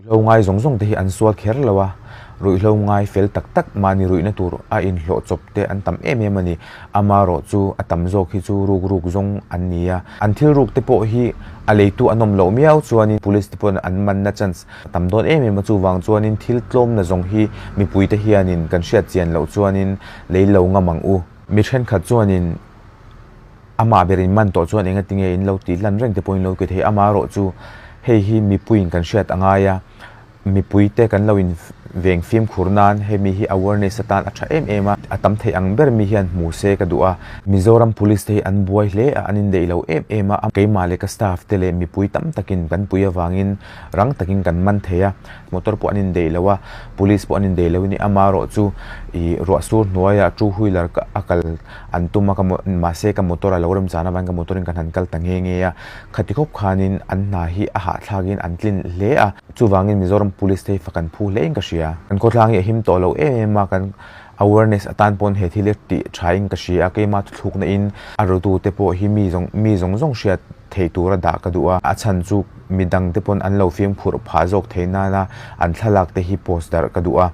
Ruihhlo ngai zawng zawng te hi an sual kher lo a, ruihhlo ngai fel tak tak mahni ruihna tur a inhlawh chawp te an tam em em a ni. Amarawh chu a tam zawk hi chu ruk ruk zawng an ni a, an thil ruk te pawh hi a leitu an awm loh miau chuanin police te pawhin an manna chance a tam dawn em em a, chuvang chuanin thil tlawmna zawng hi mipui te hianin kan hriat chian loh chuanin lei lo ngam ang u. Mi thenkhat chuanin amah ber in man tawh chuan enga tinge in lo tih lan reng te pawhin lo ke thei amarawh chu hei hi mipuiin kan hriat a ngai a, mipui te kan lo in veng fimkhur nan hemi hi awareness atan a tha em em a, a tam theih ang ber mi hian hmu se ka duh a. Mizoram Police te hi an buai hle a, an indeih lo em em a, keimah leh ka staff te leh mipui tam takin kan pui avangin rang takin kan man thei a, motor pawh an indeih lo a, police pawh an indeih lo a ni. Amarawh chu ih ruah sur hnuaiah two wheeler a kal an tum a, ka mahse ka motor a lo rem chan avangin ka motor in kan han kal ta nghe nghe a, khati khawp khanin an hna hi a hahthlakin an tlin hle a, chuvangin Mizoram police te hi fak an phu hle in ka hria. Kan khawthlang hi a him tawh lo em em a, kan awareness atan pawn he thil hi tih tha in ka hria a, keimah thuthlukna in a rutu te pawh hi mi zawng mi zawng zawng hriat thei tura dah ka duh a, a chhan chu midang te pawn an lo fimkhurh phah zawk thei nana an thlalak te hi post darh ka duh a,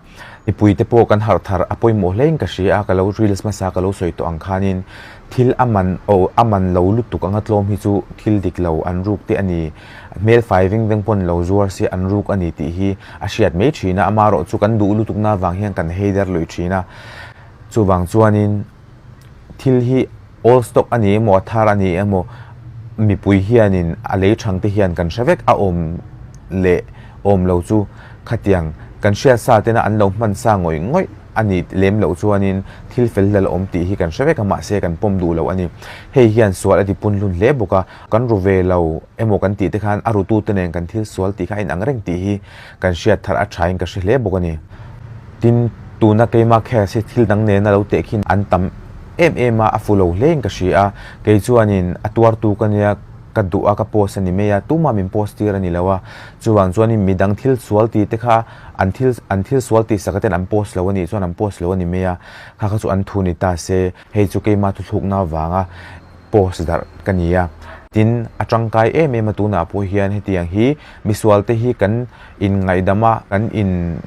mipui te pawh kan harh thar a pawimawh hle in ka hria a, ka lo reels hmasa ka lo sawi tawh ang khanin thil a man oh a man lo lutuk anga tlawm hi chu thil dik lo an ruk te a ni, hmel fai veng veng pawn lo zuar se an ruk a ni tih hi a hriat mai thin a, amarawh chu kan duh lutuk na vang hian kan hei der lui thin a, chuvang chuanin. Thil hi old stock a ni emaw a thar a ni emaw mipui hianin a lei thang te hian kan hre vek a awm leh awm lo chu khatiang kan hriat sa tena an lo hman sa ngawih ngawih a ni lem loh chuanin thil fel hlel awm tih hi kan hre vek a mahse kan pawm duh lo a ni. Hei hian sual a ti pun hlun hle bawk a, kan ru ve lo emaw kan tih te khan a rutu te nen kan thil sual tih kha a inang reng tih hi kan hriat thar a thain ka hre hle bawk a ni. Tin, tuna keimah case hi thil dang nena lo teh khin an tam em em a, a fu lo hlein ka hria a. Kei chuanin a tuartu ka nia, ka duh a, ka post a ni mai a, tumah min post tir a ni lo a. Chuvang chuanin midang thil sual tih te kha an thil an thil sual tih sak aten an post lo a nih chuan an post lo a ni mai a, kha kha chu an thu ni ta se, hei chu keimah thuthlukna avanga post darh ka ni a. Tin, a tangkai em em a tunah pawh hian hetiang hi misual te hi kan inngaihdam a, kan in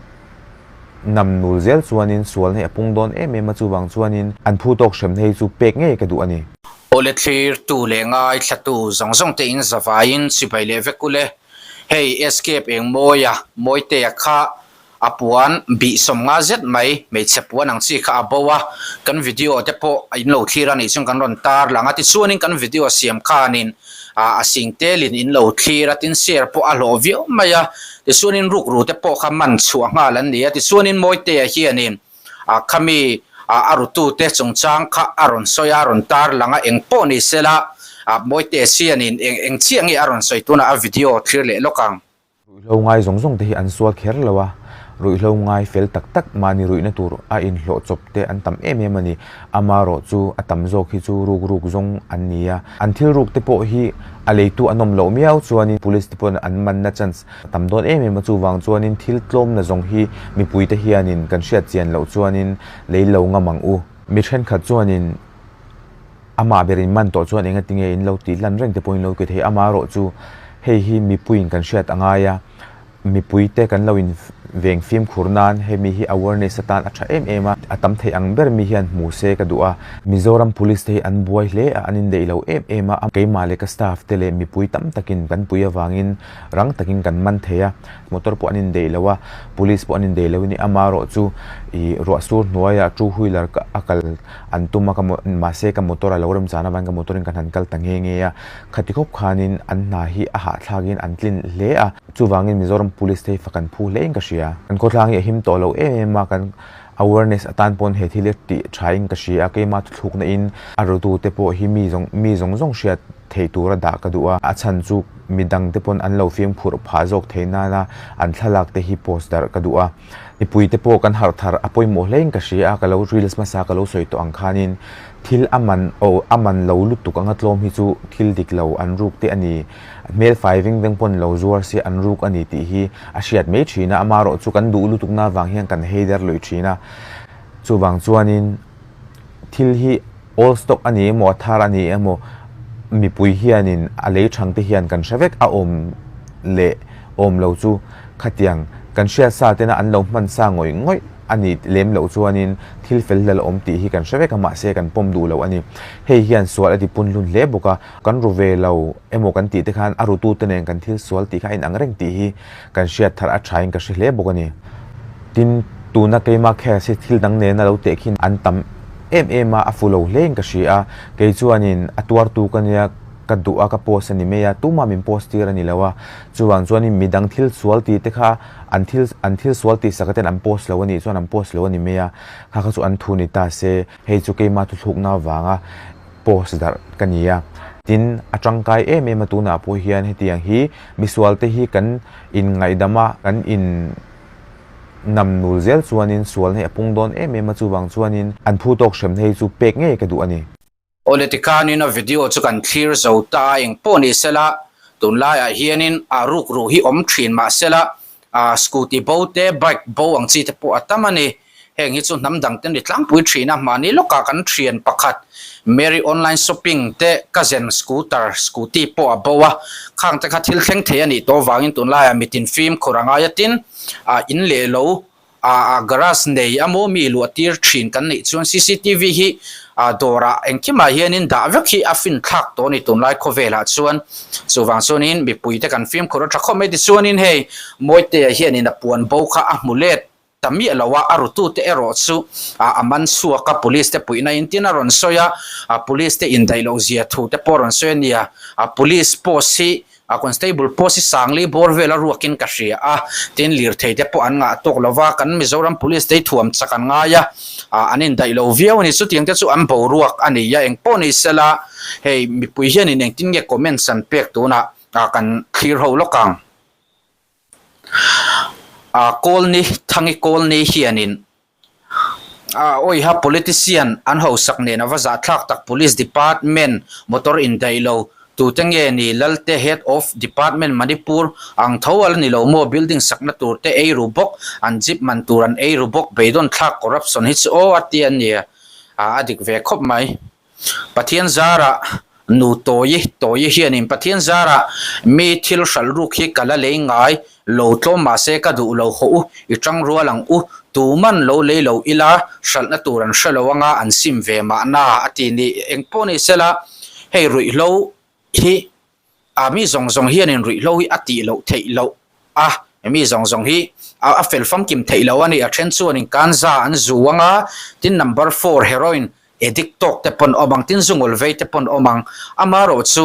nam nul zel chuanin sualna hi a pung dawn em em a, chuvang chuanin an phu tawk hremna hi chu pek ngei ka duh a ni. Awle thlir tu leh ngaithlatu zawng zawng te in zavaiin chibai leh vek ule. Hei Escape Engmawia, Mawitea kha A puan bih sawmnga zet mai, hmeichhe puan ang chi kha a bo a, kan video te pawh in lo thlir a nih chuan kan rawn tar lang a, tichuanin kan video siam khanin a sing telin in lo thlir a, tin share pawh a hlawh viau mai a, tichuanin rukru te pawh kha man chhuah nghal an ni a, tichuanin Mawitea hianin khami a rutute chungchang kha a rawn sawi a, a rawn tar lang a, eng pawh ni sela Mawitea hianin eng chiah nge a rawn sawi tunah a video thlir leh lawk ang. Ruihhlo ngai zawng zawng te hi an sual kher lo a, ruihhlo ngai fel tak tak mahni ruihna tur a inhlawh chawp te an tam em em a ni. Amarawh chu a tam zawk hi chu ruk ruk zawng an ni a, an thil ruk te pawh hi a leitu an awm loh miau chuanin police te pawhin an manna chance a tam dawn em em a, chuvang chuanin thil tlawmna zawng hi mipui te hianin kan hriat chian loh chuanin lei lo ngam ang u. Mi thenkhat chuanin Amah ber in man tawh chuan enga tinge in lo tih lan reng te pawhin lo ke thei. Amarawh chu hei hi mipuiin kan hriat a ngai a, mipui te kan lo in veng fimkhur nan hemi hi awareness atan a tha em em a, a tam theih ang ber mi hian hmu se ka duh a. Mizoram Police te hi an buai hle a, an indeih lo em em a, keimah leh ka staff te leh mipui tam takin kan pui avangin rang takin kan man thei a. Motor pawh an indeih lo a, police pawh an indeih lo a ni. Amarawh chu ih ruah sur hnuaiah two wheeler a kal an tum a, ka mahse ka motor a lo rem chan avangin ka motor in kan han kal ta nghe nghe a. Khati khawp khanin an hna hi a hahthlakin an tlin hle a, chuvangin Mizoram police te hi fak an phu hle in ka hria. Kan khawthlang hi a him tawh lo em em a, kan awareness atan pawn he thil hi tih tha in ka hria a, keimah thuthlukna in a rutu te pawh hi mi zawng mi zawng zawng hriat thei tura dah ka duh a, a chhan chu midang te pawn an lo fimkhurh phah zawk thei nana an thlalak te hi post darh ka duh a. Mipui te pawh kan harh thar a pawimawh hlein ka hria a, ka lo reels hmasa ka lo sawi tawh ang khanin thil a man oh a man lo lutuk anga tlawm hi chu thil dik lo an ruk te a ni, hmel fai veng veng pawn lo zuar se an ruk a ni tih hi a hriat mai thin a, amarawh chu kan duh lutuk na vang hian kan hei der lui thin a, chuvang chuanin thil hi old stock a ni emaw a thar a ni emaw mipui hianin a lei thang te hian kan hre vek a awm leh awm lo chu. Khatiang kan hriat sa tena an lo hman sa ngawih ngawih a nih lem loh chuanin thil fel hlel a awm tih hi kan hre vek a, mahse kan pawm duh lo a ni. Hei hian sual a ti pun hlun hle bawk a, kan ru ve lo emaw kan tih te khan a rutute nen kan thil sual tih kha a inang reng tih hi kan hriat thar a thain ka hre hle bawk a ni. Tin, tuna keimah case hi thil dang nena lo tehkhin an tam em em a, a fu lo hlein ka hria a, kei chuanin a tuartu ka nia ka duh a, ka post a ni mai a, tumah min post tir a ni lo a, chuvang chuanin midang thil sual tih te kha an thil an thil sual tih sak aten an post lo a nih chuan an post lo a ni mai a, kha kha chu an thu ni ta se, hei chu keimah thuthlukna avanga post darh ka ni a. Tin, a tangkai em em a tunah pawh hian hetiang hi misual te hi kan inngaihdam a, kan in nam nul zel chuanin sualna hi a pung dawn em em a, chuvang chuanin an phu tawk hremna hi chu pek ngei ka duh a ni. Awle tikhanin a video chu kan thlir zo ta a, engpawh ni sela tunlaiah hianin a rukru hi awm thin mahsela scooty bo te bike bo ang chi te pawh a tam a ni. Heng hi chu hnam dang te ni tlangpui thin a, mahni lawkah kan thian pakhat Mary online shopping te cousin scooter scooty pawh a bo a, khang te kha thil thleng thei a nih tawh avangin tunlaiah mitin fimkhur a ngai a tin in leh lo a garage nei a maw mi luah tir thin kan neih chuan cctv hi a dawrah engkimah hianin dah vek hi a fin thlak tawh a ni tunlai khawvelah chuan chuvang chuanin mipuite kan fimkhur a tha khawp mai tichuanin hei Mawitea hianin a puan bo kha a hmu let ta miah lo a a rutute erawh chu a man chhuak a police te puihna in tin a rawn sawi a a police te indaih loh zia thu te pawh a rawn sawi a nia a police post hi A constable post hi Sangli bawr vel a ruakin ka hria a, tin lirthei te pawh an ngah tawk lo va, kan Mizoram Police te hi thuam chak an ngai a, an indaih lo viau a ni. Chutiang te chu an boruak a ni a, engpawh ni sela hei mipui hianin engtin nge comments an pek tunah kan thlir ho lawk ang. Kawlni, Thangi Kawlni hianin Awiha politician an hausak nen a va zahthlak tak Police Department motor indaih lo tute nge ni Lalte Head of Department Manipur ang tho a la ni lo maw building sakna tur te ei ru bawk an jeep man tur an ei ru bawk beidawn thlak corruption hi chu aw a ti a nia a dik ve khawp mai. Pathian zarah nu tawi tawi hianin Pathian zarah mi thil hralh ruk hi ka la lei ngai lo tlawm mahse ka duh lo haw u, i tang rual ang u, tuman lo lei lo ila hralhna tur an hre lo anga an sim ve mahna a ti ni engpawh ni sela hei ruihhlo hi A mi zawng zawng hianin ruihhlo hi a tih loh theih loh a, mi zawng zawng hi a fel famkim theih loh a ni. A then chuanin kanza an zu ang a, tin number four heroin addict tawk te pawn awm ang, tin zungul vei te pawn awm ang. Amaherawh chu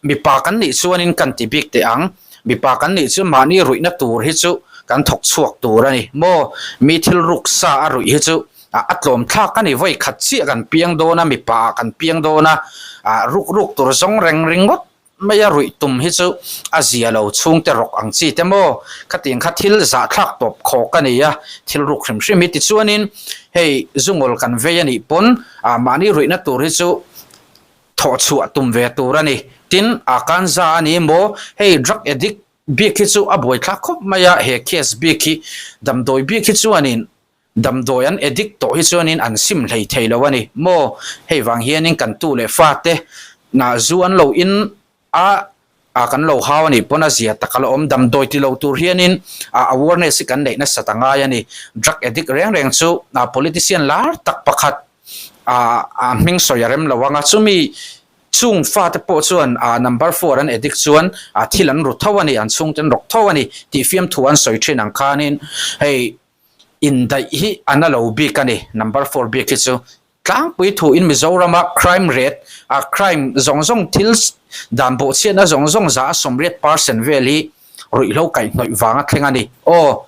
mipa kan nih chuanin kan ti bik teh ang, mipa kan nih chu mahni ruihna tur hi chu kan thawk chhuak tur a ni maw? Mi thil ruk sa a ruih hi chu a tlawm thlak a ni, vawi khat chiah kan piang dawn a, mipa ah kan piang dawn a, ruk ruk tur zawng reng ringawt mai a ruih tum hi chu a zia lo chhungte rawk ang chi te maw, khatiang kha thil zahthlak tawp khawk a ni a, thil ruk hrim hrim hi tichuanin hei zungawl kan vei a nih pawn mahni ruihna tur hi chu thawh chhuah tum ve tur a ni, tin a kanza a ni maw, hei drug addict bik hi chu a buaithlak khawp mai a, he case bik hi damdawi bik hi chuanin Damdawi an addict tawh hi chuanin an sim hlei thei lo a ni maw? Hei vang hianin kan tu leh fate nah zu an lo in a a kan lo hau a nih pawn a zia tak a la awm. Damdawi ti lo tur hianin a awareness hi kan neih nasat a ngai a ni. Drug addict reng reng chu politician lar tak pakhat a a hming sawi a rem lo ang a, chumi chung fate pawh chuan a number four an addict chuan a thil an ru tho a ni, an chhungte an rawk tho a ni tih fiamthu an sawi thin ang khanin hei Indaih hi a na lo bik a ni, number four bik hi chu tlangpui thu in Mizoram a crime rate a crime zawng zawng thil dan bawhchhiatna zawng zawng za a 80 percent vel hi ruihhlo kaihhnawih vang a thleng a ni. Aw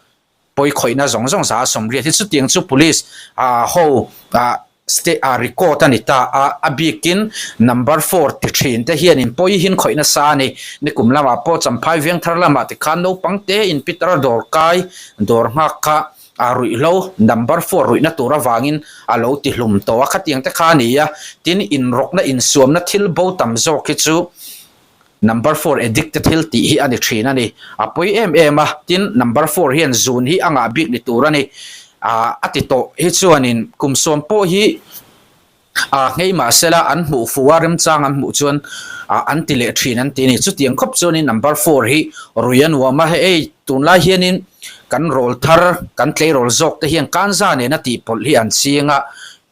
pawi khawihna zawng zawng za a 80 hi chutiang chu police ah ho ah State ah record a ni ta a, a bikin number four ti thin te hianin pawi hin khawih nasa a ni. Nikum lamah pawh Champhai Vengthar lamah tikhan naupang te in Peter dawr kai dawr nghak kha a ruihhlo number four ruihna tur avangin a lo ti hlum tawh a, khatiang te kha a ni a. Tin, inrawkna insuamna thil bo tam zawk hi chu number four addict te thil tih hi a ni thin a ni. A pawi em em a, tin number four hian zun hi a ngah bik ni tur a ni. A ti tawh hi chuanin kum sawm pawh hi A nghei mahsela an hmuh fuh a, remchang an hmuh chuan an ti leh thin an ti a ni. Chutiang khawp chuanin number four hi rui a nuam a, hei tunlai hianin kan rawl thar, kan tleirawl zawk te hian kanza nena tihpawlh hi an ching a,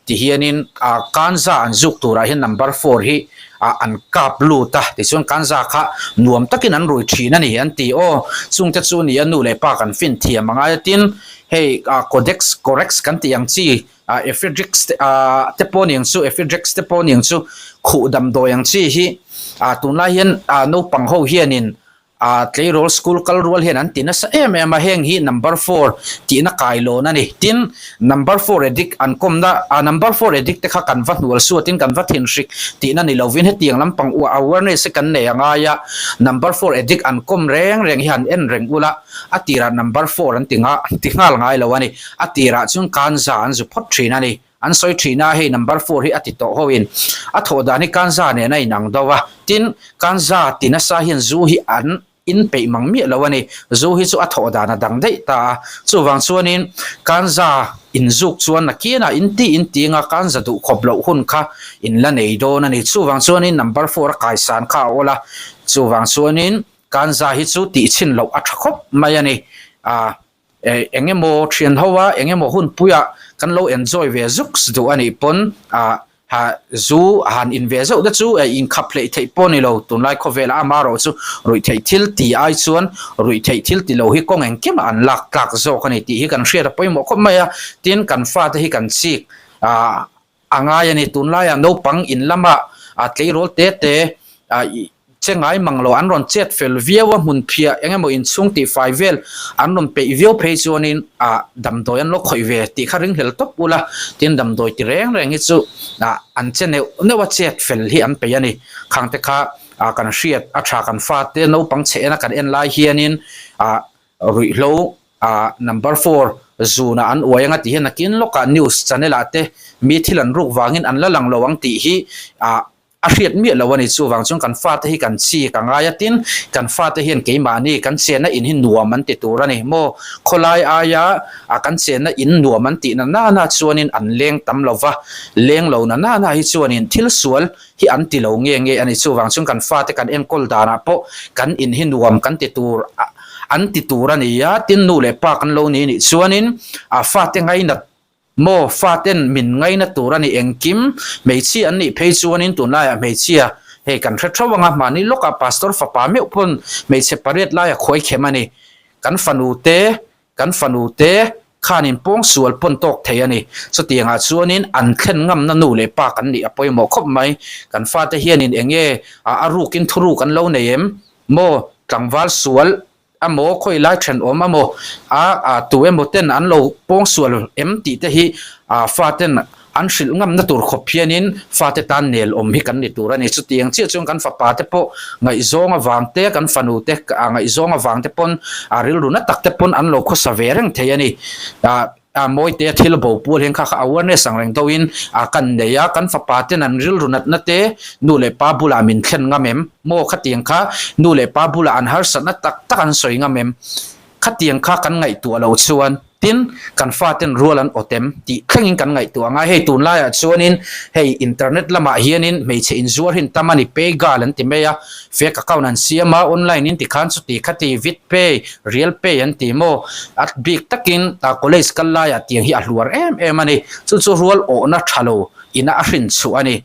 tihianin kanza an zuk turah hian number four hi an kap lut a, tichuan kanza kha nuam takin an rui thin a ni an ti. Aw, chungte chu nia nu leh pa kan fin thiam a ngai a, tin hei codex corex kan tih ang chi Ah Ephedrix te ah te pawh niang chu Ephedrix te pawh niang chu khuh damdawi ang chi hi ah tunlai hian ah naupang ho hianin ah tleirawl school kal rual hian an ti nasa em em a heng hi number four tihna kailawn a ni tin number four addict an kawmna ah number four addict te kha kan va hnual suatin kan va thinhrik tihna ni lovin hetiang lampang awareness hi kan nei a ngai a number four addict an kawm reng reng hi han en reng ula A tirah number four an ti nga ti nghal ngai lo a ni. A tirah chuan kanza an zu phawt thin a ni. An sawi thin a, hei number four hi a ti tawh ho in a thawh dan hi kanza nen a inang do a. Tin, kanza ti nasa hian zu hi an in peih mang miah lo a ni. Zu hi chu a thawh dan a dang daih ta a. Chuvang chuanin kanza in zuk chuan nakinah in ti in ti anga kanza duh khawp loh hun kha in la nei dawn a ni. Chuvang chuanin number four a kaisan kha a awl a. Chuvang chuanin Kanza hi chu tih chhin loh a tha khawp mai a ni. Ah, eng emaw thian ho a, eng emaw hun puiah kan lo enjoy ve zuks duh a nih pawn, ah, ha, zu han in ve zeuh te chu inkhap hleih theih pawh a ni lo. Tunlai khawvelah amaherawh chu ruih theih thil ti ai chuan ruih theih thil ti lo hi kawng engkimah an lak tlak zawk a ni tih hi kan hriat a pawimawh khawp mai a. Tin, kan fate hi kan chik, ah, A ngai a ni, tunlaiah naupang in lama tleirawl te te che ngai mang lo an rawn chet fel viau a, hmun phiah eng emaw inchhung tihfai vel an rawn peih viau phei chuanin damdawi an lo khawih ve tih kha ringhlel tawp ula, tin damdawi ti reng reng hi chu an che neuh neuh a chet fel hi an peih a ni. Khang te kha kan hriat a tha kan fate naupang chhe ena kan en lai hianin Ruihhlo ah number four zunah an uai anga tih hian nakin lawkah news channel ah te mi thil an ruk vangin an la lang lo ang tih hi ah a hriat miah lo a ni. Chuvang chuan kan fate hi kan chi ka ngai a, tin kan fate hian keimahni kan chenna in hi nuam an ti tur a ni maw? Khawlai aia ah kan chenna in nuam an tih na nana chuanin an leng tam lo va, leng lo na nana hi chuanin thil sual hi an ti lo nge nge a ni. Chuvang chuan kan fate kan enkawl danah pawh kan in hi nuam kan ti tur an ti tur a ni a, tin nu leh pa kan lo ni nih chuanin a fate ngainat maw faten min ngaina tur a ni engkim hmeichhia an nih phei chuanin tunlaiah hmeichhia hei kan hre theuh anga mahni lawkah pastor fapa meuh pawn hmeichhe pariat laia khuai khem a ni. Kan fanu te Kan fanu te khanin pawngsual pawn tawk thei a ni. Chutiangah chuanin an thlen ngamna nu leh pa kan nih a pawimawh khawp mai. Kan fate hianin eng nge a rukin thuruk an lo nei em? Maw tlangval sual emaw khawi lai thenawm emaw a tu emaw ten an lo pawngsual em tih te hi faten An hrilh ngamna tur khawp hianin fate tan nel awm hi kan ni tur a ni. Chutiang chiah chuan kan fapa te pawh ngaihzawng avang te, kan fanu te ngaihzawng avang te pawn a rilru na tak te pawn an lo khawsa ve reng thei a ni. A mawi te thil bo pual hian kha kha awareness ang reng deuhin kan nei a, kan fapa ten an rilru natna te nu leh pa bulah min thlen ngam em? Maw khatiang kha nu leh pa bulah an harsatna tak tak an sawi ngam em? Khatiang kha kan ngaihtuah loh chuan tin kan faten rual an awt em tih thlengin kan ngaihtuah ang a, hei tunlaiah chuanin hei internet lamah hianin hmeichhe inzuar hi an tam a ni, pay girl an ti mai a, fake account an siam a, online in tikhan chuti khati vid pay, real pay an ti maw, a bik takin college kal laiah tiang hi a hluar em em a ni, chu chu rual awhna tha lo ina a hrin chhuah a ni.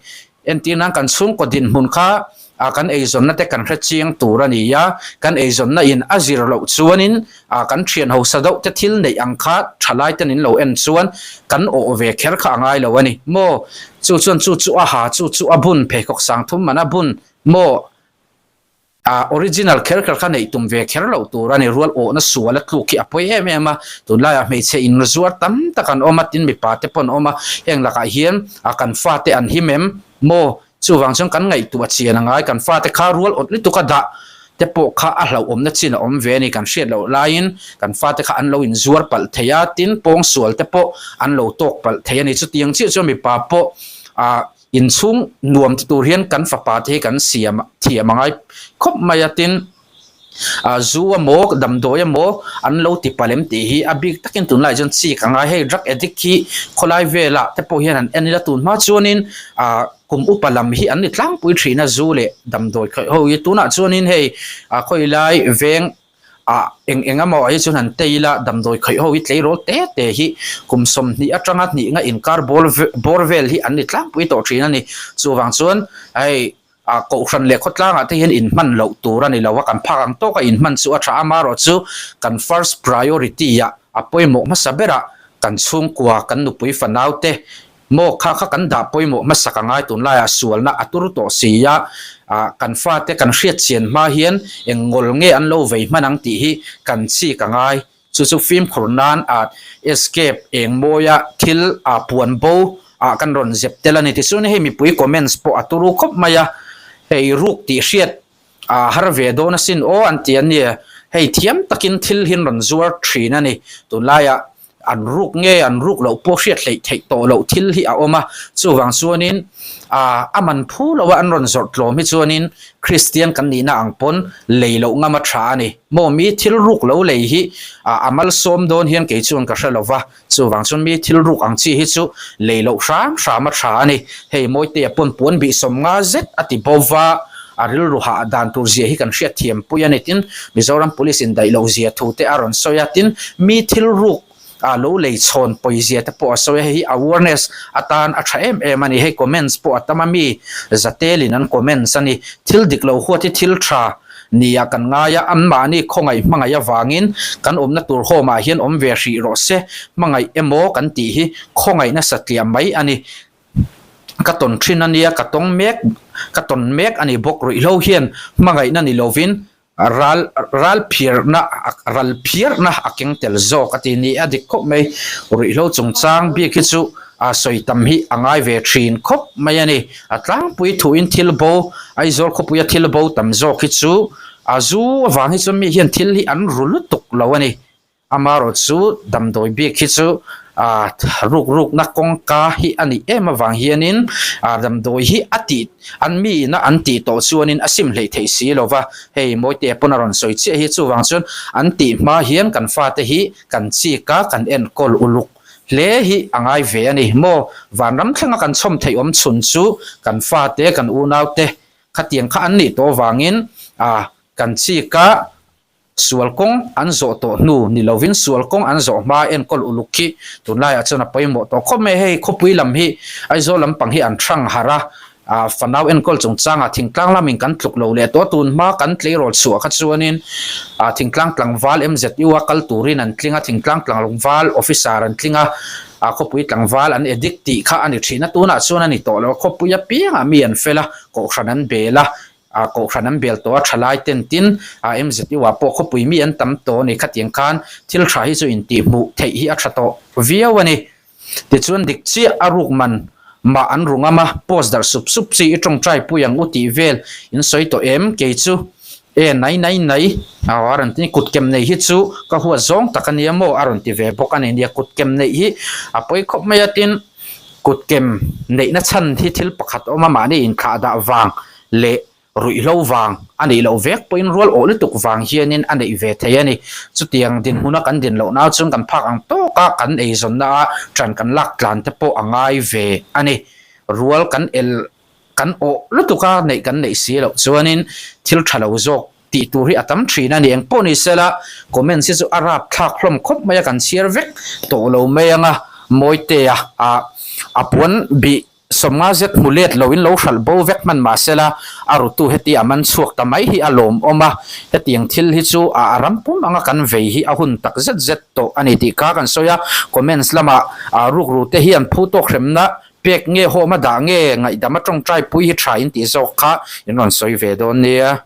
Entir nan kan chhungkaw dinhmun kha ah kan eizawnna te kan hre chiang tur a ni a, kan eizawnna in a zir loh chuanin ah kan thian hausa deuh te thil neih ang kha thalai ten in lo en chuan kan awh ve kher kha a ngai lo a ni maw? Chu chuan chu chu a ha chu chu a bun pheikhawk sang thum man a bun maw? A original kher kher kha neih tum ve kher loh tur a ni. Rual awhna sual a tluk hi a pawi em em a. Tunlaiah hmeichhe in zuar tam tak an awm a, tin mipa te pawh an awm a. Heng lakah hian a kan fate an him em maw? Chuvang chuan kan ngaihtuah chian a ngai. Kan fate kha rual awt lutuk a dah te pawh kha a hlauhawmna chin a awm ve a ni. Kan hriat loh laiin kan fate kha an lo inzuar palh thei a, tin pawngsual te pawh an lo tawk palh thei a ni. Chutiang chiah chuan mipa pawh ah Inchhung nuam ti tur hian kan fapa te hi kan siam thiam a ngai khawp mai a, tin. Ah zu emaw damdawi emaw an lo ti palh em tih hi a bik takin tunlaiah chuan chik a ngai. Hei drug addict hi khawlai velah te pawh hian an en ila tun hma chuanin ah kum upa lam hi an ni tlangpui thin a zu leh damdawi khawih ho hi. Tunah chuanin hei ah khawilai veng ah eng eng emaw ah hi chuan han tei ila damdawi khawih ho hi tleirawl te te hi kum 20 atanga hnih nga inkar bawr bawr vel hi an ni tlangpui tawh thin a ni. Chuvang chuan hei. A kohhran leh khawtlangah te hian inhman loh tur a ni lo a, kan phak ang tawka inhman chu a tha a, amaherawh chu kan first priority ah a pawimawh hmasa berah kan chhungkua, kan nupui fanau te maw kha kha kan dah pawimawh hmasa ka ngai tunlaiah sualna a tur tawh si a, kan fate kan hriatchian hma hian eng ngawl nge an lo vei hman ang tih hi kan chik a ngai. Chu chu fimkhur nan a escape eng mawia thil a puan bo ah kan rawn zep tel a ni. Tichuan hei mipui comments pawh a turu khawp mai a, hei ruk tih hriat a har ve dawn asin aw an ti a nia. Hei thiam takin thil hi an rawn zuar thin a ni. Tunlaiah an ruk nge an ruk loh pawh hriat hleih theih tawh loh thil hi a awm a, chuvang chuanin a man phu loh a an rawn zawrh tlawm hi chuanin Kristian kan nihna ang pawn lei loh ngam a tha a ni. Maw mi thil ruk lo lei hi a malsawm dawn hian kei chuan ka hre lo va, chuvang chuan mi thil ruk ang chi hi chu lei loh hram hram a tha a ni. Hei Mawitea pawn puan bih 50 zet a ti bo va, a rilru hah dan tur zia hi kan hriat thiam pui a ni. Tin, Mizoram Police in daih loh zia thu te a rawn sawi a, tin mi thil ruk a lo lei chhawn pawizia te pawh a sawi a, hei hi awareness atan a tha em em a ni, hei comments pawh a tam a mi zatelin an comments a ni, thil dik lo huat hi thil tha nia kan ngai a, anmahni khawngaih hmangaih avangin kan awmna tur home ah hian awm ve hrih rawh se, hmangaih emaw kan tih hi khawngaih nasa tliah mai a ni, ka tawn thin a nia, ka tawng mek ka tawn mek a ni bawk ruihhlo hian hmangaihna ni lovin Ral ral phiarna ral phiarna a keng tel zawk a ti ni a dik khawp mai. Ruihhlo chungchang bik hi chu a sawi tam hi a ngai ve thin khawp mai a ni. A tlangpui thuin thil bo Aizawl khawpuia thil bo tam zawk hi chu a zu avang hi chuan mi hian thil hi an ru lutuk lo a ni. Amaherawh chu damdawi bik hi chu ah ruk rukna kawngka hi a nih em avang hianin ah damdawi hi a tih an mi ina an tih tawh chuanin a sim hleih theih si lo va, hei Mawitea pawn a rawn sawi chiah hi chuvang chuan an tih hma hian kan fate hi kan chik a kan enkawl uluk hle hi a ngai ve a ni maw? Vanram thlenga kan chhawm theih awm chhun chu kan fate kan unaute khatiang kha an nih tawh avangin ah kan chik a Sual kawng an zawh tawh hnu ni lovin sual kawng an zawh hma enkawl uluk khi tunlaiah chuan a pawimawh tawh khawp mai. Hei khawpui lam hi Aizawl lampang hi an hrang harh a, ah fanau enkawl chungchangah thingtlang lamin kan tluk lo leh tawh a, tun hma kan tleirawl chhuah kha chuanin ah thingtlang tlangval MZU a kal turin an tling a, thingtlang tlangval officer an tling a, ah khawpui tlangval an addict tih kha a ni thin a, tunah chuan a ni tawh lo a, khawpui apiangah mi an fel a, kohhran an bel a. A kohhran an bel tawh a, thalai ten tin a MZU ah pawh khawpui mi an tam tawh a ni. Khatiang khan thil tha hi chu intihhmuh theih hi a tha tawh viau a ni. Tichuan dik chiah a ruk man mah an ru ngam a, post darh sup sup chi i tawngtai pui ang u tih vel in sawi tawh em? Kei chu e nai nai nai a rawn ti kut kem nei hi chu ka huat zawng tak a nia maw a rawn ti ve bawk a ni. Nia kut kem neih hi a pawi khawp mai a, tin kut kem neihna chhan hi thil pakhat a awm a, mahni inthlah dah vang leh ruihhlo vang a nih loh vek pawhin rual awh lutuk vang hianin a neih ve thei a ni. Chutiang dinhmuna kan din loh nau chuan kan phak ang tawka kan eizawnna a ṭan kan lak tlan te pawh a ngai ve a ni. Rual kan el kan awh lutuka neih kan neih si loh chuanin thil ṭha lo zawk tih tur hi a tam ṭhin a ni. Engpawh ni sela comments hi chu a rap thlak hlawm khawp mai a, kan chhiar vek tawh lo mai ang a, Mawitea a puan bih 50 zet hmu let loin lo hralh bo vek hman mah sela, a rutu heti a man chhuak ta mai hi a lawmawm a, hetiang thil hi chu a a ram pum anga kan vei hi a hun tak zet zet tawh a ni tih kha kan sawi a, comments lamah rukru te hian phu tawk hremna pek nge hawm a dah nge ngaihdam a tawngtai pui hi tha in tih zawk kha in rawn sawi ve dawn nia.